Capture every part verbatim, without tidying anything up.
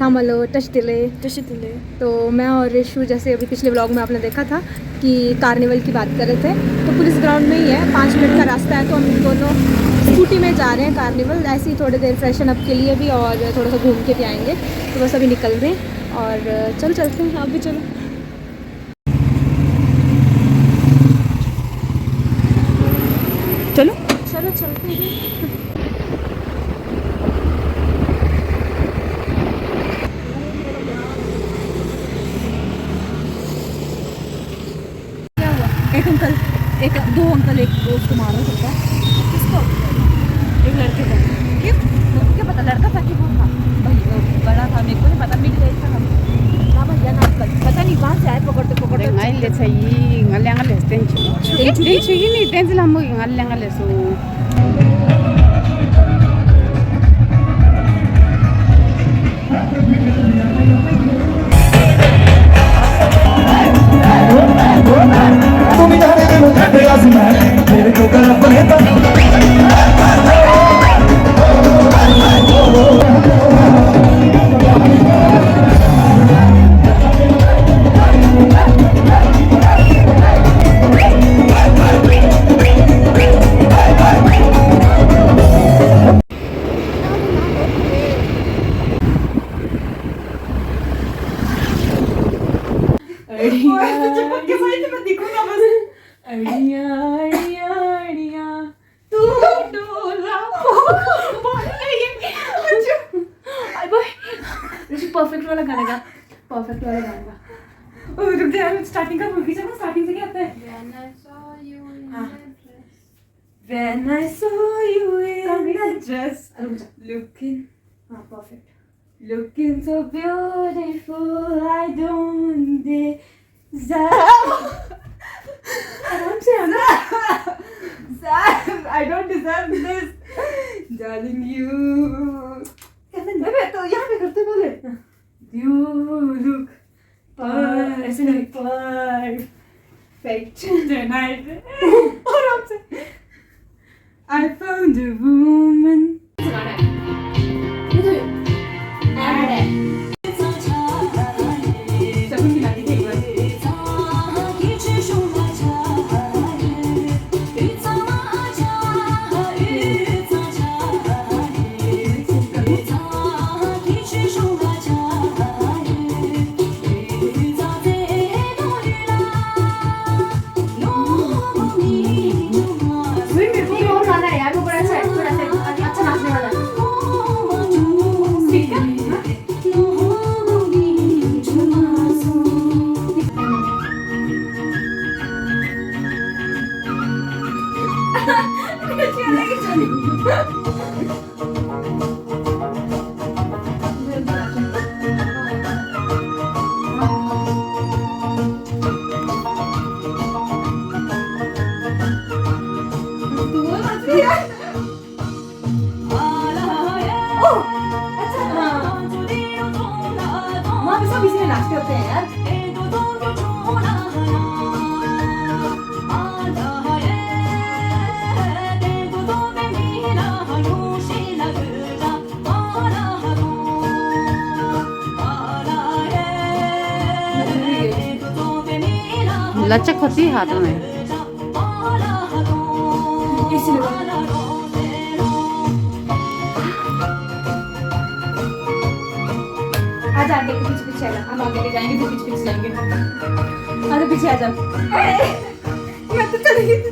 Hello, touch दिले। टच दिले। तो मैं और रिशु, जैसे अभी पिछले व्लॉग में आपने देखा था कि कार्निवल की बात कर रहे थे, तो पुलिस ग्राउंड में ही है, पाँच मिनट का रास्ता है। तो हम दोनों स्कूटी में जा रहे हैं कार्निवल, ऐसे ही थोड़ी देर फ्रेशन अप के लिए भी और थोड़ा सा घूम के भी आएंगे। तो बस अभी निकल रहे हैं और चल चलते हैं, आप भी चलो। चलो। चलो, चलते हैं। क्या हुआ? एक अंकल, एक, दो अंकल, एक उसको मारो सबका। किसको? एक लड़के को। क्यों? मुझे क्या पता, लड़का था कि वो था? भाई, वो बड़ा था, मेरे को नहीं पता, मिड एज था हम। ना भैया, ना अंकल, पता नहीं कहाँ से आए, पकड़ते पकड़ते। ང་ལ་ཚ་ཡིན། ང་ལ་ང་ལ་སྟན་ཆུ། སྟན་ཆུ་ཡིན་ནི་བསྟན་འཛིན་ལྷ་མོ་ཡིན། ང་ལ་ང་ལ་སོ། अड़िया, अड़िया, अड़िया, अड़िया, तू डोला। परफेक्ट वाला गाना गा, परफेक्ट वाला गाना गा। ओ, रुक जा यार, स्टार्टिंग का भूल गई। चलो, स्टार्टिंग से क्या आता है? When I saw you in हाँ। That dress. When I saw you in that dress, रुक जा। Looking, हाँ, perfect. Looking so beautiful, I don't deserve. आराम से, आराम से। I don't deserve this, darling, you. अबे, तो यहाँ पे करते बोले। You look पर, ऐसे नहीं। Perfect tonight. आराम से। I found a woman. भाई, मेरे को भी और गाना है यार, वो बड़ा अच्छा है, थोड़ा सा अच्छा नाचने वाला है। ठीक है? ओह, अच्छा, हाँ। वहाँ पे सब इसी में नाचते होते हैं यार। लचक होती है हाथों में। आजा, आगे के पीछे पीछे आजा, हम आगे ले जाएंगे, फिर पीछे पीछे जाएंगे। अरे पीछे आ जाओ। मैं तो चली गई थी।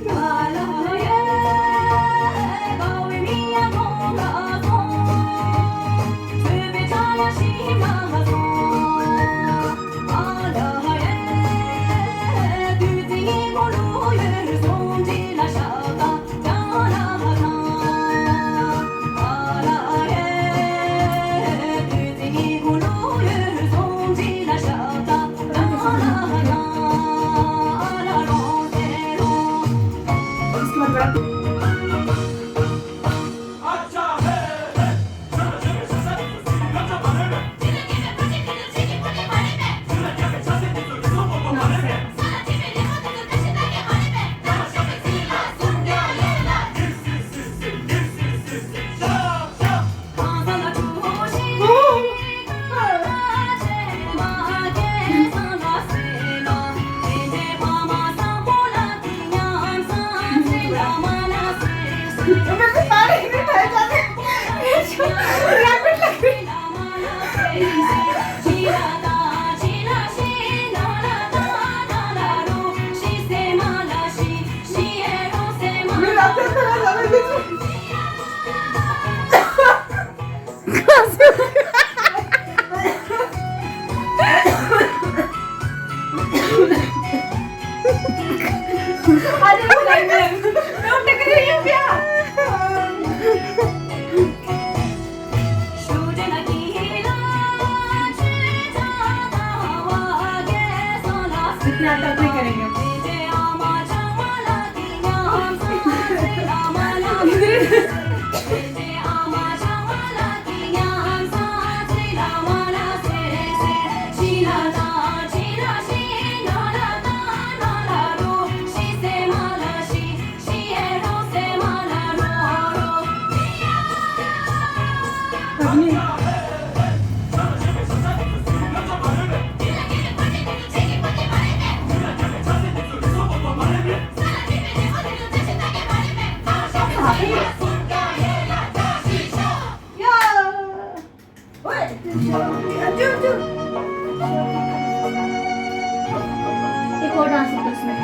एक और डांस सीख लो इसमें।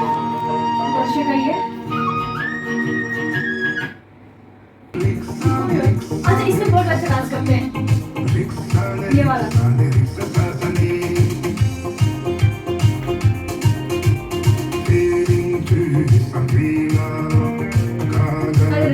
और शेखर ये। अच्छा, इसमें बहुत अच्छा डांस करते हैं। ये वाला। अरे,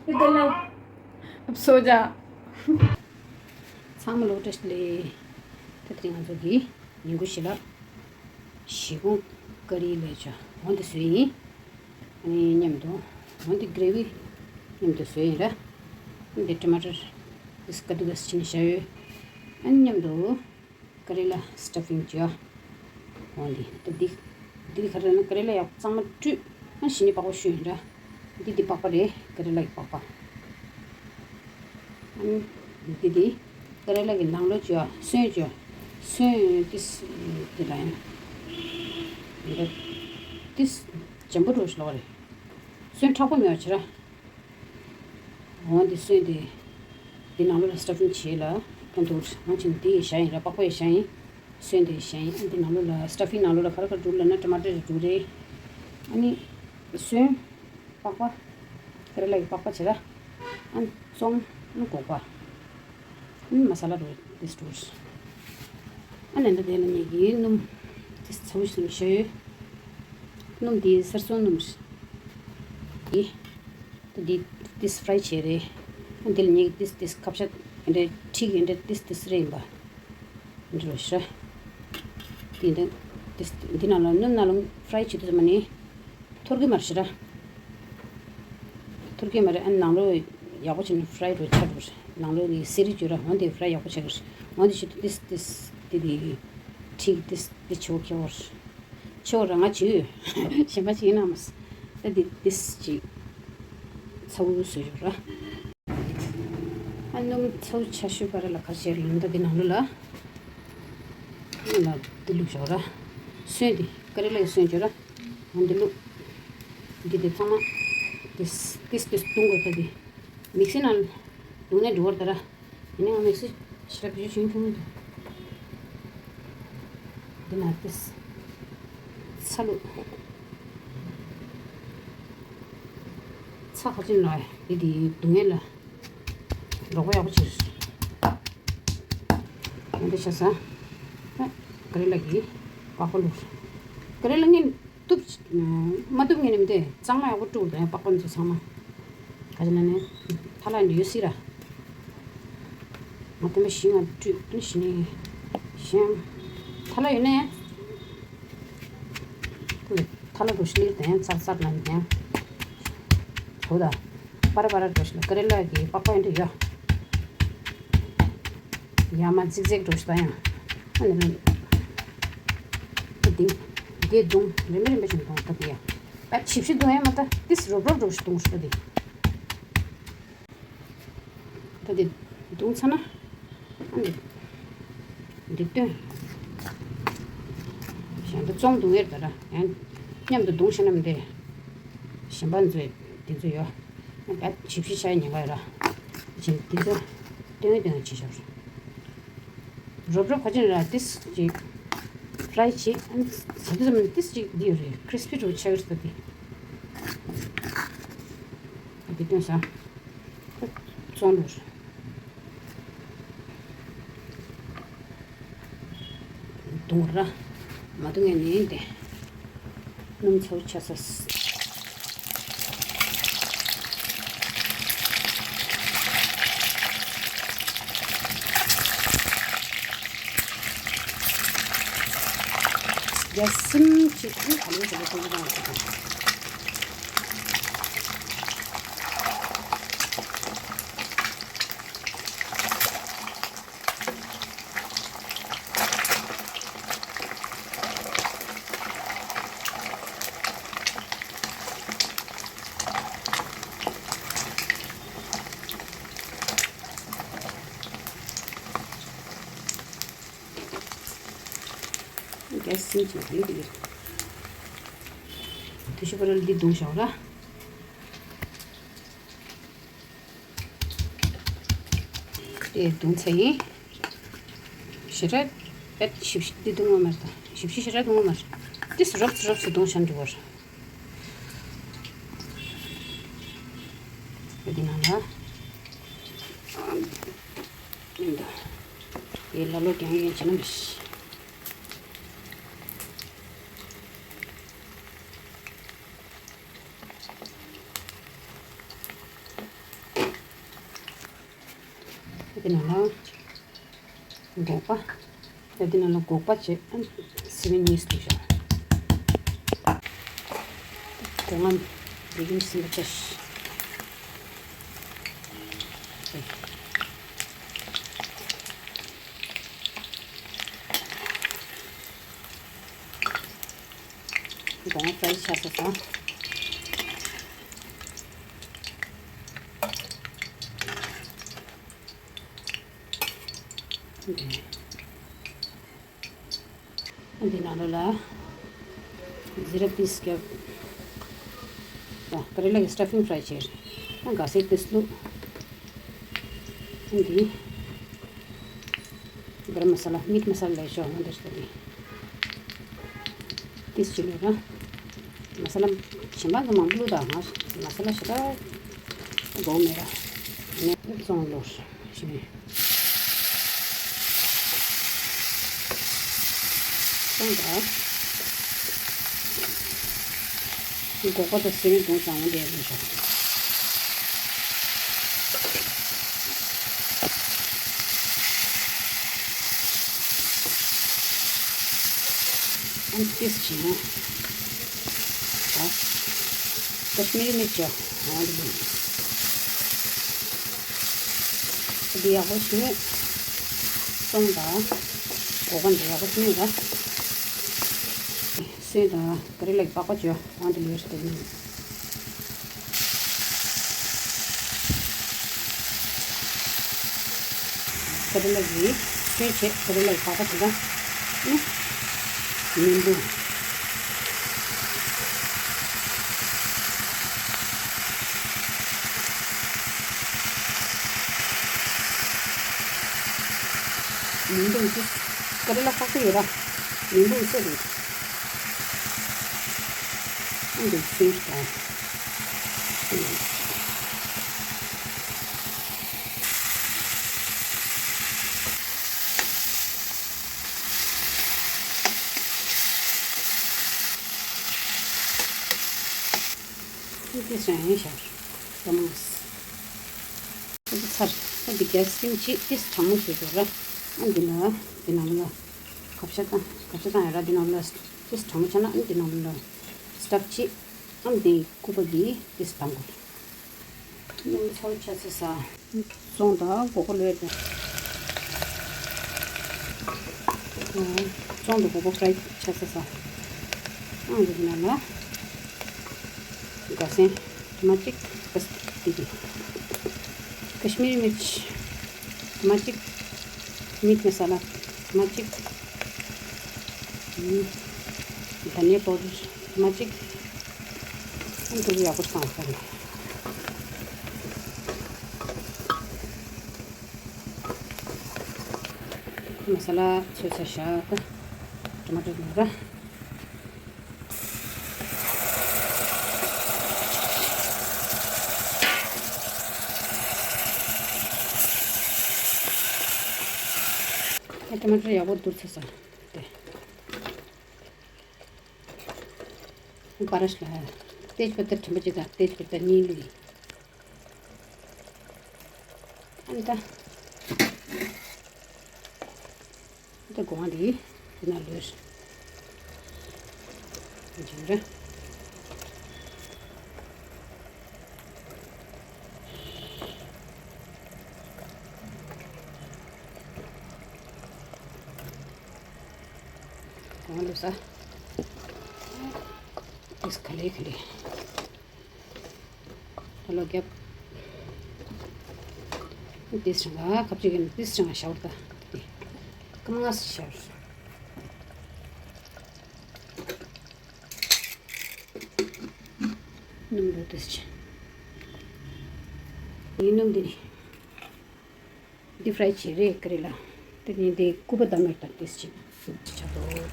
रुको ना। अब सो जा। ཚང་མ་ལོ་བཀྲ་ཤིས་བདེ་ལེགས། ད་དེ་རིང་ང་ཚོ་གི་ཉིན་གུང་ཞིག་ལ་ཞི་ཁུང་ཀ་རི་ལབ་ཅིག་འོ་འདི་བཟོས་ཡིན། ཨ་ནི་མཉམ་དུ་འོ་འདི་གྷི་རེ་ཝི་མཉམ་དུ་བཟོས་ཡིན་ར། འདི་ཊ་མ་ཊར་འདི་ཀ་དུ་ཀས་བྱས་ནས་བཞག་ཡོད། ཨ་ནི་མཉམ་དུ་ཀ་རེ་ལ་སི་ཊ་ཕིང་བྱས། འོ་འདི་ད་འདི་འདི་ག་རེ་ལབ་ན་ཀ་རེ་ལ་ཡག་གཙང་མ་བཀྲུས། ཨ་ནི་ཞི་ནི་པགས་པ་བཤུས་ཡིན་ར། འདི་འདི་པགས་པ་རེད། ཀ་རེ་ལ་གི་པགས་པ། ཨ་ནི་འདི་འདི་ཀ་རེ་ལ་གི་ནང་ལོགས་ཀྱི་སོན་ཀྱི་སོན་ཏིས་འདི་ལ་ཡང་འདི་ཏིས་འཇམ་པོ་འགྲོ་ཞིག་ལོག་རེད། སོན་མཁྲེགས་པོ་མེད་པ་བྱེད་ར། འོ་འདི་སོན་འདི་འདི་ནང་ལོགས་ལ་སི་ཊ་ཕིང་བྱས་ལ་ཕན་ཐོགས་རེད། ང་ཆེན་འདི་ཡི་བཞག་ཡིན་ར། པགས་པ་ཡི་བཞག་ཡིན། སོན་དེ་བཞེངས། ཨ་འདི་ནང་ལོགས་ལ་སི་ཊ་ཕིང་ནང་ལོགས་ལ་ག་རེ་ག་རེ་འདུག་ལབ་ན་ཊ་མ་ཊར་འདུག་རེད། ཨ་ནི་སོན། པགས་པ། ཀ་རེ་ལ་གི་པགས་པ་བྱེད་ར། ཨ་ནི་ཙོང་། ཨ་ནི་སྒོག་པ། ཨ་ནི་མ་ས་ལ་རུ་དེ་སུ་འདུག་ཨ་ནི་འདི་དེ་ལ་ངེད་ཀྱི་སྣུམ་དེ་ཚ་བོ་ཞིག་བཞག་ཡོད། སྣུམ་དེ་སེར་སོང་སྣུམ་རེད། ད་འདི་ཏིས་ཕ་རའི་བྱས་རེད། ཨ་འདི་ལ་ངེད་ཀྱི་ཏིས་ཏིས་ཁ་བཤད་འདི་འདྲ་ཁྲིག་འདི་འདྲ་ཏིས་ཏིས་རེད་ཡིན་པ། འདི་རུ་ཤ། འདི་འདི་ཏིས་འདི་ནང་ལ་སྣུམ་ནང་ལ་ཕ་རའི་བྱེད་དུས་ཙམ་ནི་འཐོར་གི་མ་རེད་ཤི་ར། འཐོར་གི་མ་རེད། ཨ་ནང་ལོ་ཡག་པོ་བྱས་ནས་ཕ་རའི་རུ་ཆགས་འགྲོ་རེད། ནང་ལོ་ནི་སེ་རི་བྱོས་ར་འོན་ཏེ་ཕ་རའི་ཡག་པོ་བྱེད་གི་རེད། འོན་ཏེ་བྱེད་དུས་ཏིས་ཏིས་འདི་འདི་ཁྲིག་ཏིས་འདི་ཆེ་བོ་ཁྱེར་བ་རེད། ཆོག་ར་ང་བྱེད་ཡོད། གཞན་པ་ཅིག་ཡིན་ན་མ་ཟད། ད་འདི་ཏིས་ཅིག་ཚ་བོ་བཟོས་ཡོད་ར། ཨ་སྣུམ་ཚ་བོ་ཆ་ཤོས་པ་ར་ལ་ག་བྱས་ལུང་ད་འདི་ནང་ལོ་ལ། སྣུམ་ལ་འདི་བླུགས་ཞོག་ར། སོན་འདི་ཀ་རེ་ལ་གི་སོན་བྱོས་ར། ང་འདི་བླུགས། འདི་འདི་ཚང་མ་ཏིས་ཏིས་ཏིས་བཏུང་དགོས་ད་འདི། མིག་སི་ནང་བརྡུངས་ནས་འགྲོ་བར་ད་ར། ཡིན་ནའང་མིག་སི་ཞེ་དྲག་བེད་སྤྱོད་བྱེད་ཐུབ་མི་འདུག་འདི་ན་ཏིས། ཚ་ལུ། ཚ་ཁ་ཅིན་ལ་འདི་འདི་བརྡུངས་ཡས་ལ། རོགས་པ་ཡག་པོ་བྱེད། འདི་བྱས་ས། ཀ་རེ་ལ་གི་པགས་པ་བླུགས། ཀ་རེ་ལ་ངས་གཏུབ། མ་གཏུབ་ངས་ནི་མི་འདུག་གཙང་མ་ཡག་པོ་བཀྲུ་དགོས་པགས་པ་འདི་ཚོ་ཚང་མ། ག་ཅི་ལ་ནི། ཐ་ལ་འདི་ཡོད་སྲིད་ར། ང་དེ་མ་ཞིང་ང་བཀྲུས་ནི་ཞིང་ནི། ཞིང་། ཐ་ལ་ཡོད་ནས། ཐ་ལ་རུ་ཤི་ལིར་དེ་ཚར་ཚར་ལ་ནི། ཐུ་ད། པ་ར་པ་ར་རུ་ཤི་ལ་ཀ་རེ་ལ་གི་པགས་པ་ཡོད་འདི་ཡོད། ཡ་མ་ཙིག་ཙིག་འགྲོ་ཤི་ད་ཡང་། ཨ་ནི་ནི། ཨ་དིང་། འདི་བརྡུངས། རིམ་པས་རིམ་པས་བྱུང་བརྡུངས་ད་འདི་ཡ། ཨ་ཆིབ་ཤི་བརྡུངས་ཡ་མ་ད་ཏིས་རོབ་རོབ་འགྲོ་ཤི་བརྡུངས་ཤི་ད་འདི། ད་འདི་བརྡུངས་ཚར་ན། ཨ་འདི། འདི་སྟོན། གཞན་དུ་བཙོང་བརྡུངས་ཡ་ད་ར་ཡང་། མཉམ་དུ་བརྡུངས་ཤི་ན་མི་འདི། གཞན་པ་ཚོས་འདི་ཚོ་ཡོད། ད་ཆིབ་ཤི་ཤ་ཉེན་ཁ་ཡོད་ར། ཅིང་འདི་ཚོ་སྟོན་སྟོན་བྱེད་ཤོག་རོབ་རོབ་ག་ཅི་ར་ཏིས་ཅིག་ཕ་རའི་བྱེད། ཨ་ནི་ཟ་དུས་ཙམ་ནས་ཏིས་ཅིག་འདི་ཡོད་རེད། ཁི་རི་སི་པི་འདྲ་བོ་ཆགས་ཀྱི་རེད་ད་འདི། འདི་སྟོན་ས། བཙོང་འགྲོ། བརྡུངས་ར། མ་བརྡུངས་ངས་ནི་དེ། སྣུམ་ཚ་བོ་ཆགས་ས། རྒྱ་སེམས་ཀྱི་ཨ་ནི་ག་ལེར་ག་ལེར་གཏོང་གི་དང་། རྒྱ་སེམས་ཀྱི་ཨ་ནི་ག་ལེར། དུས་ཤི་པ་ར་འདི་བརྡུངས་བཞག་ར། དེ་བརྡུངས་ཚར་ཡིན། ཞེ་དྲག་པད་ཞིབ་ཞིབ་འདི་བརྡུངས་བ་མ་རེད་ད། ཞིབ་ཞིབ་ཞེ་དྲག་བརྡུངས་བ་མ་རེད། ཏིས་རོབ་ཙི་རོབ་ཙི་བརྡུངས་བཞག་འགྲོ་བར། དེ་ནང་ལ། ཡིན་ད། དེ་ལ་ལོ་རྒྱང་རྒྱང་བྱས་ན་མི་ཤེས། དེ་ནང་ལ་སྒོག་པ། དེ་ནང་ལ་སྒོག་པ་བྱས། ཨ་ནི་སི་པན་གཉིས་བླུགས་བཞག་སྒོ་ང་བི་གིན་སི་པན་བྱས། སྒོ་ང་ཕ་རའི་ཆགས་ས་སོང་། འདི་ནང་ལོགས་ལ་ཛི་ར་པིས་རྒྱབ། ཀ་རེ་ལ་གི་སི་ཊ་ཕིང་ཕ་རའི་བྱས། ཨ་ག་སེ་པིས་བླུགས། འདི། གརམ་མ་ས་ལ་མིཊ་མ་ས་ལ་ལས་ཤོག་ང་འདིར་ལྟ་དེ། ཏིས་ཅི་ལོས་ར། མ་ས་ལ་གཞན་པ་ཚོ་མང་པོ་ལོས་དང་ང་མ་ས་ལ་ཞེ་དྲག་དགོས་མེད་ར། ནས་བཙོང་ལོ་ཞིག་ནས། བཙོང་དང་། སྒོག་པ་དང་སེ་མེད་དུང་ཙང་འདི་ཡང་ལོས་ཤོག་ཨ་ཏིས་ཅི་ན། ཨ། ཀ་ཤི་མིར་མིར་ཅི། ཨ་འདི། འདི་ཡག་པོ་ཞིག་ནས། བཙོང་དང་། སྒོག་པ་འདི་ཡག་པོ་ཞིག་ནས་ར། སོན་དང་ཀ་རི་ལ་གི་པགས་པ་ཅོ་འོང་དུ་ལུས་སུ་དེ་ནི། ཀ་རི་ལ་གི་སོན་བྱེད་ཀ་རི་ལ་གི་པགས་པ་དེ་དང་ནི། མི་འདུག་མི་འདུག་ཅི། ཀ་རི་ལ་ཁག་པོ་ཡོད་ར། མི་འདུག་ཟེར་རེད། ཨ་འདི་ཤིང་རྟ། འདི་ཟ་ཡིན་ཤག་ད་མང་། འདི་ཚར། ཨ་འདི་གས་སིམ་ཅིག་ཏིས་གྲང་མོ་བྱེད་དགོས་ར། ཨ་འདི་ན་འདི་ནང་ལ་གབ་ཤ་བཏང་གབ་ཤ་བཏང་ཡ་ར། འདི་ནང་ལ་ཏིས་གྲང་མོ་བྱས་ན་ཨ་འདི་ནང་ལ་སྟབས་ཅིག་ཨ་འདི་སྐུད་པ་འདི་ཏིས་བཏང་དགོས། སྣུམ་ཚོ་ཆ་ཚ་ས། བཙོང་དང་སྒོག་པ་ལོས་དང་། བཙོང་དང་སྒོག་པ་ཕྲའི་ཆ་ཚ་ས། ཨང་འདི་ནང་ལ། དགའ་སེང་། ཐ་མ་གཅིག་ཀ་སི་ཏི་ཏི། ཀ་ཤི་མིར་མིར་ཅི། ཐ་མ་གཅིག་མིཊ་མ་ས་ལ། ཐ་མ་གཅིག་དྷ་ནི་ཡ་པའུ་ཌར་ཐ་མ་གཅིག་ཨང་ཀུ་ཡག་པོ་བཏང་ས་རེད། མ་ས་ལ་ཚོས་ཚ་ཤ་ད། ཊ་མ་ཊོ་ལ་ར། ད་ཊ་མ་ཊོ་ཡག་པོ་བསྡུར་ཚར་སོང་། དེ། པ་ར་ཤ་ལ། ཏེཇ་པ་ཏ་ཕྲན་བུ་གཅིག་དང་ཏེཇ་པ་ཏ་གཉིས་བླུགས་ཡིན། ཨ་ནི་ད། ད་སྒོ་ང་འདི་འདི་ན་ལོས། འཇིགས་རེད། སྒོ་ང་ལོས་ས། ཨིས་ག་ལེ་ག་ལེ། ད་ལོ་རྒྱབ། ཏིས་ཆང་ག་ཁབ་ཅིག་གིས་ཏིས་ཆང་ག་ཤ་བར་ད། ཀམ་ང་ཤར། སྣུམ་ལོ་ཏིས་ཆེ། ཡིན་སྣུམ་འདི་ནི། འདི་ཕྲའི་བྱེད་རེད་ཀ་རི་ལ། དེ་ནས་འདི་སྐུད་པ་བསྡམས་ཡོད་དང་ཏིས་ཅིག་ཆ་དོ་དང་།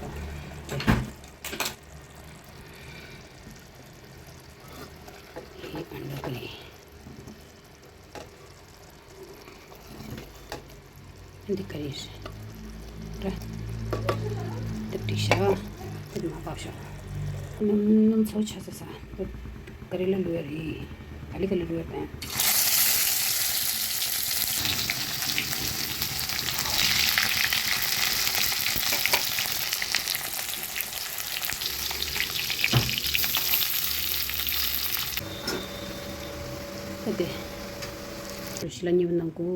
ཧེ་ཨན་ལ་ཀ་རི། འདི་ཀ་རི་རེད། ར། དེ་བྲིས་ཤག་དེ་མ་བབས་ཤག་སྣུམ་སྣུམ་ཚོ་ཆ་ས་ས། ཀ་རི་ལ་ལུས་རེད། ག་ལེ་ག་ལེ་ལུས་པས། ད་དེ། རུ་ཤི་ལ་ཉེ་བ་ནང་གོ།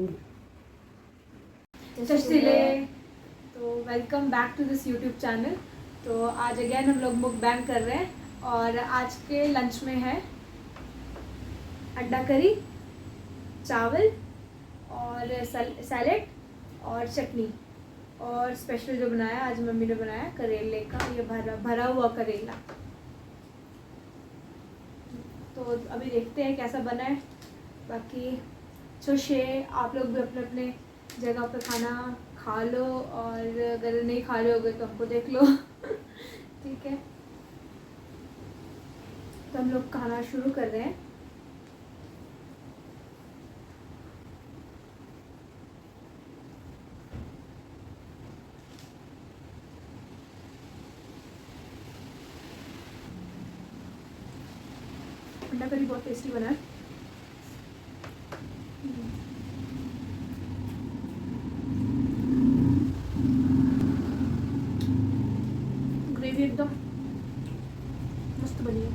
जय श्री ले। तो welcome back to this YouTube channel। तो आज अगेन हम लोग मुकबैंग कर रहे हैं और आज के लंच में है अंडा करी, चावल और सैल-, सैलेड और चटनी। और स्पेशल जो बनाया आज मम्मी ने बनाया करेले का, ये भरा भरा हुआ करेला। तो अभी देखते हैं कैसा बना है। बाकी अच्छो शे आप लोग भी अपने अपने जगह पे खाना खा लो, और अगर नहीं खा रहे होगे तो हमको देख लो। ठीक है, तो हम लोग खाना शुरू कर रहे हैं। अंडा करी बहुत टेस्टी बना है। ग्रेवी एकदम मस्त बनी है।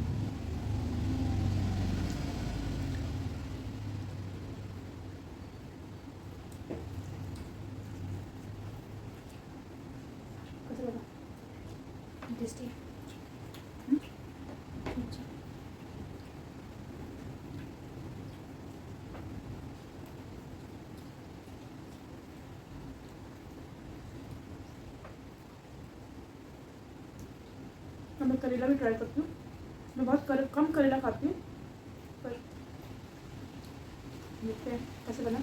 कैसा लगा? टेस्टी। अब मैं करेला भी ट्राई करती हूँ। मैं बहुत करे, कम करेला खाती हूँ, पर देखते हैं कैसे बना।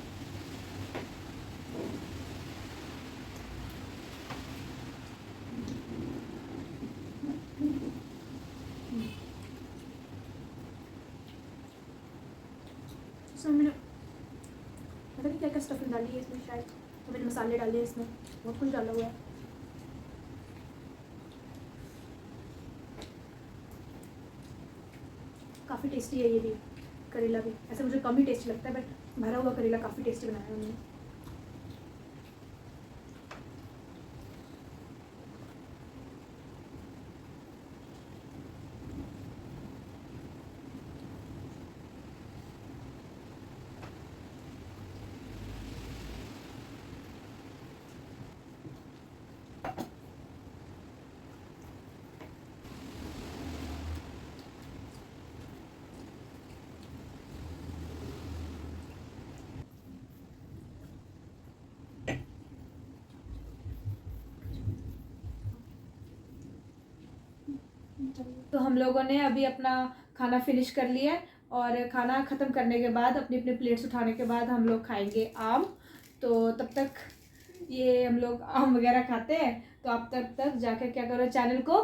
इसमें मैंने पता नहीं क्या क्या स्टफिंग डाली है इसमें, शायद तो मैंने मसाले डाले हैं इसमें, बहुत कुछ डाला हुआ है। काफ़ी टेस्टी है ये भी, करेला भी। ऐसे मुझे कम ही टेस्टी लगता है, बट भरा हुआ करेला काफ़ी टेस्टी बनाया है उन्होंने। तो हम लोगों ने अभी अपना खाना फिनिश कर लिया है और खाना ख़त्म करने के बाद, अपनी अपनी प्लेट्स उठाने के बाद हम लोग खाएंगे आम। तो तब तक ये हम लोग आम वगैरह खाते हैं। तो आप तब तक जाकर क्या करो, चैनल को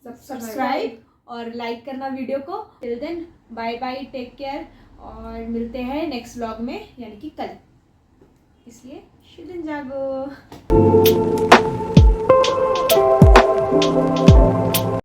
सब्सक्राइब और लाइक करना वीडियो को। Till then, bye bye, take care, और मिलते हैं नेक्स्ट व्लॉग में, यानी कि कल। इसलिए शिदिन जागो।